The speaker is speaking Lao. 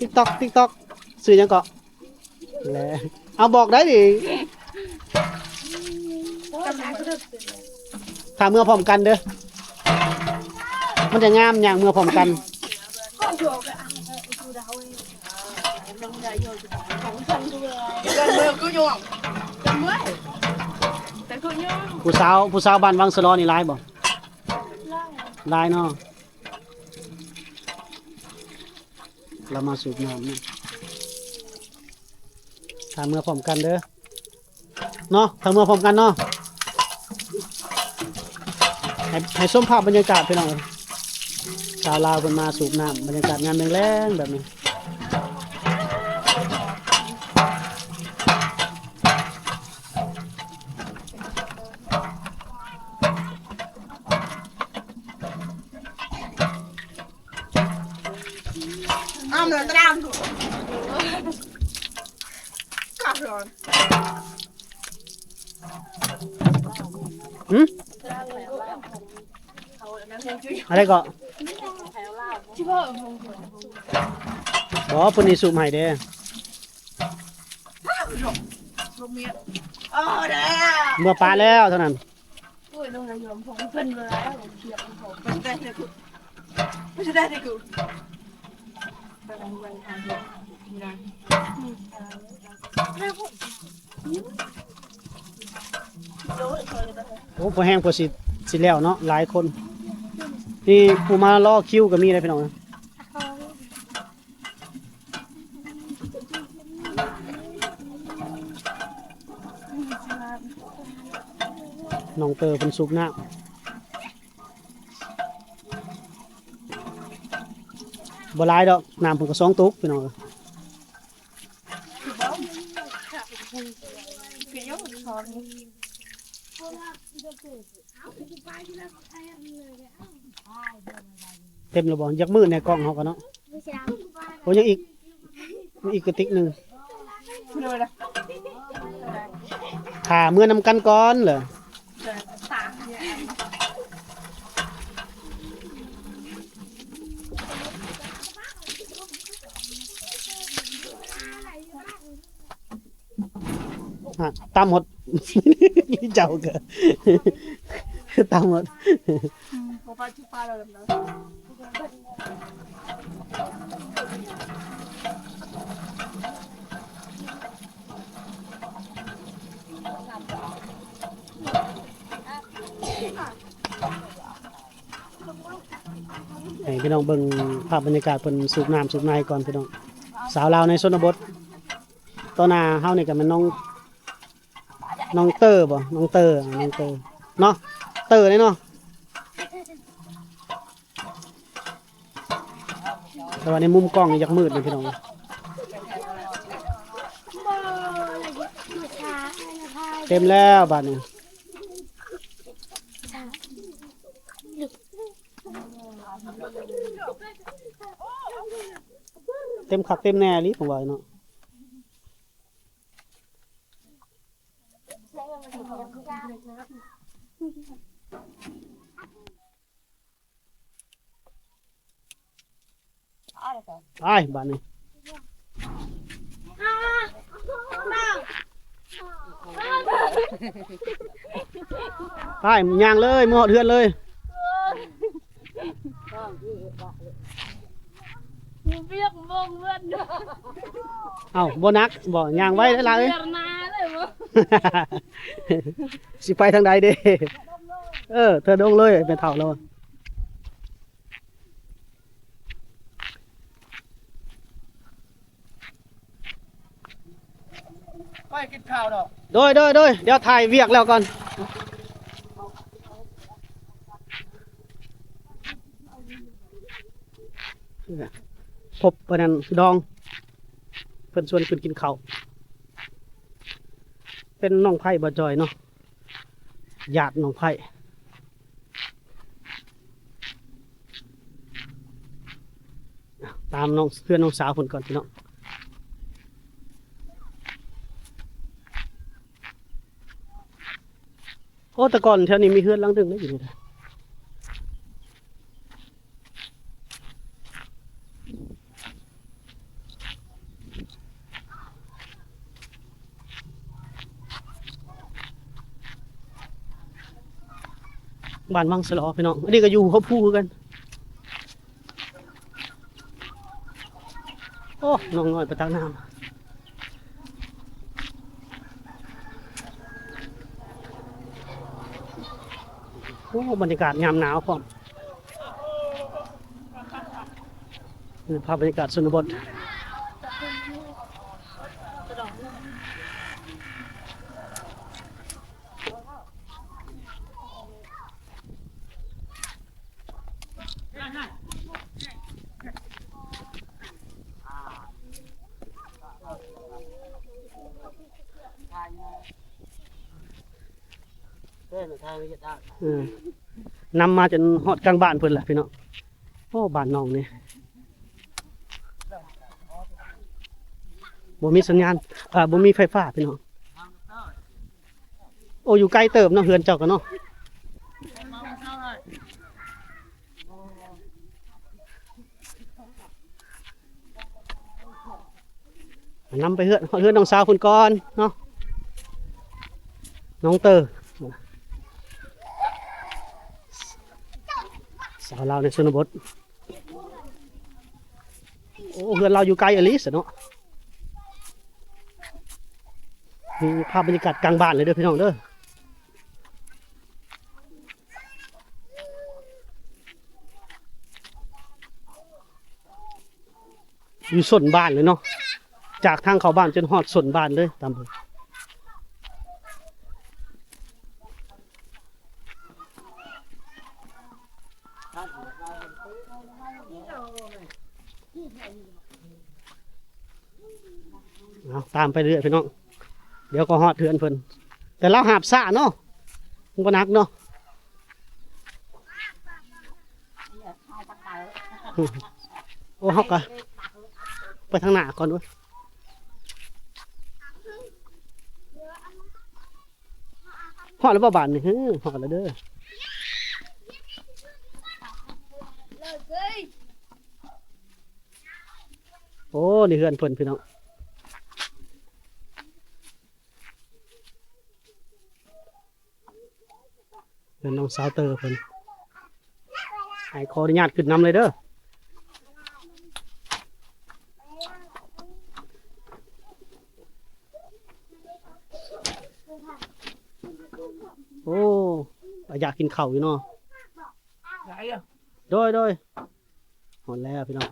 ຕິກຕ໋ອກ ຕິກຕ໋ອກ ຊື່ຫຍັງເກາະ? ແລະ ເອົາ ບອກໄດ້ນີ້ ຖ້າເມືອພ້ອມກັນເດີ ມັນຈະງາມ ຍ່າງເມືອພ້ອມກັນ. ຜູ້ສາວ ຜູ້ສາວບ້ານວັງສະຫຼໍນີ້ຫຼາຍບໍ່? ຫຼາຍເນາະ. ລາວມາສູບນ້ຳນະ ຖ້າເມືອພ້ອມກັນເດີເນາະ ຖ້າເມືອພ້ອມກັນເນາະ. ໃຫ້ ໃຫ້ຊົມພາບບັນຍາກາດພີ່ນ້ອງເອີຍ ຊາວລາວເພິ່ນມາສູບນ້ຳ ບັນຍາກາດຍາມແລງໆແບບນີ້. ອ້າມເດີຕະດາມ ຫື? ອະໄລເກາະ? ບໍ່ ເພິ່ນຊິສູບໃຫ້ເດ້. ເມື່ອປາແລ້ວເທົ່ານັ້ນ. ໂອ້ຍ ລົງນະຍອມຂອງເພິ່ນເລີຍ ເອົາເຊຍຂອງເພິ່ນໄດ້ເລີຍ ບໍ່ໄດ້ເລີຍ. ໂອ້ ພໍແຮງພໍຊິ ຊິແລ້ວເນາະ ຫຼາຍຄົນ. ນີ້ຜູ້ມາລໍຄິວກໍມີເດ້ພີ່ນ້ອງ. ນ້ອງເຕີເພິ່ນສູບນ້ຳ ບໍ່ຫຼາຍດອກ ນ້ຳເພິ່ນກໍສອງຕຸກ ພີ່ນ້ອງເອີຍ. ເຕັມແລ້ວບໍ່? ຢາກມືດແດ່ກ້ອງເຮົາກໍເນາະ. ໂອ້ ຍັງອີກ ອີກກະຕິກໜຶ່ງ. ຖ້າເມືອນຳກັນກ່ອນເລີຍ. ຮະ ຕຳໝົດ ເຈົ້າກໍຕຳໝົດ. ໃຫ້ພີ່ນ້ອງເບິ່ງພາບບັນຍາກາດເພິ່ນສູບນ້ຳສູບໃນກ່ອນພີ່ນ້ອງ. ສາວລາວໃນຊົນນະບົດ ຕໍ່ໜ້າເຮົານີ້ກໍແມ່ນນ້ອງ ນ້ອງເຕີບໍ່? ນ້ອງເຕີ ນ້ອງເຕີເນາະ ເຕີເດ້ເນາະ. ແຕ່ວ່າໃນມຸມກ້ອງນີ້ຢາກມືດເດ້ພີ່ນ້ອງ. ເຕັມແລ້ວບາດນີ້ ເຕັມຄັກເຕັມແນ່ອີ່ຫຼີ ຜົມວ່າເນາະ. ໄປບາດນີ້ ໄປ ຍ່າງເລີຍ ເມືອຮອດເຮືອນເລີຍ. ມີວຽກເບິ່ງເຮືອນ. ເອົ້າ ບໍ່ໜັກບໍ່? ຍ່າງໄວຫຼາຍໆ ເອີຍ ຊິໄປທາງໃດເດ້? ເອີ ເທິດດົງເລີຍ ແມ່ເຖົ້າລາວ. ໄປກິນຂ້າວດອກ. ໂດຍ ໂດຍ ໂດຍ ດຽວຖ່າຍວຽກແລ້ວກ່ອນ. ພົບອັນນັ້ນດອງ ເພິ່ນຊວນຂຶ້ນກິນເຂົ້າ. ເປັນນ້ອງໃພ້ບໍ່ຈ່ອຍເນາະ. ຍາດນ້ອງໄພ້ ຕາມນ້ອງ ເຮືອນນ້ອງສາວເພິ່ນກ່ອນພີ່ນ້ອງ. ໂອ້ ແຕ່ກ່ອນແຖວນີ້ມີເຮືອນຫຼັງໜຶ່ງເດ້ ຢູ່ນີ້ນະ. ບ້ານວັງສະຫຼໍພີ່ນ້ອງ. ອັນນີ້ກໍຢູ່ຫົວພູຄືກັນ. ໂອ້ ນ້ອງນ້ອຍໄປຕັກນ້ຳ. ໂອ້ ບັນຍາກາດຍາມໜາວພ້ອມ. ນີ້ພາບບັນຍາກາດຊົນນະບົດ. ເອີ ນຳມາຈົນຮອດກາງບ້ານເພິ່ນລະພີ່ນ້ອງ. ໂອ້ ບ້ານນ້ອງນີ້ບໍ່ມີສັນຍານ ເອີ ບໍ່ມີໄຟຟ້າພີ່ນ້ອງ. ໂອ້ ຢູ່ໄກເຕີບເນາະ ເຮືອນເຈົ້າກໍເນາະ. ນຳໄປເຮືອນ ຮອດເຮືອນນ້ອງສາວເພິ່ນກ່ອນເນາະ. ນ້ອງເຕີ ສາວລາວໃນຊົນນະບົດ. ໂອ້ ເຮືອນລາວຢູ່ໄກອີ່ຫຼີຊະເນາະ. ນີ້ພາບບັນຍາກາດກາງບ້ານເລີຍເດີພີ່ນ້ອງເດີ. ຢູ່ສົ້ນບ້ານເລີຍເນາະ ຈາກທາງເຂົ້າບ້ານຈົນຮອດສົ້ນບ້ານເລີຍ ຕາມເບິ່ງ. ເອົາ ຕາມໄປເລື້ອຍພີ່ນ້ອງ ດຽວກໍຮອດເຮືອນເພິ່ນ. ແຕ່ລາວຫາບຊ້າເນາະ ມັນບໍ່ໜັກເນາະ. ໂອ້ ເຮົາກະໄປທາງໜ້າກ່ອນເວີ້ຍ. ຮອດແລ້ວບໍ່ບາດນີ້? ຮອດແລ້ວເດີ. ໂອ້ ນີ້ເຮືອນເພິ່ນພີ່ນ້ອງ. ເຮືອນນ້ອງສາວເຕີເພິ່ນ. ໃຫ້ຂໍອະນຸຍາດຂຶ້ນນຳເລີຍເດີ. ໂອ້ ອາ ຢາກກິນເຂົ້າຢູ່ເນາະ. ໂດຍ ໂດຍ. ຮອດແລ້ວພີ່ນ້ອງ.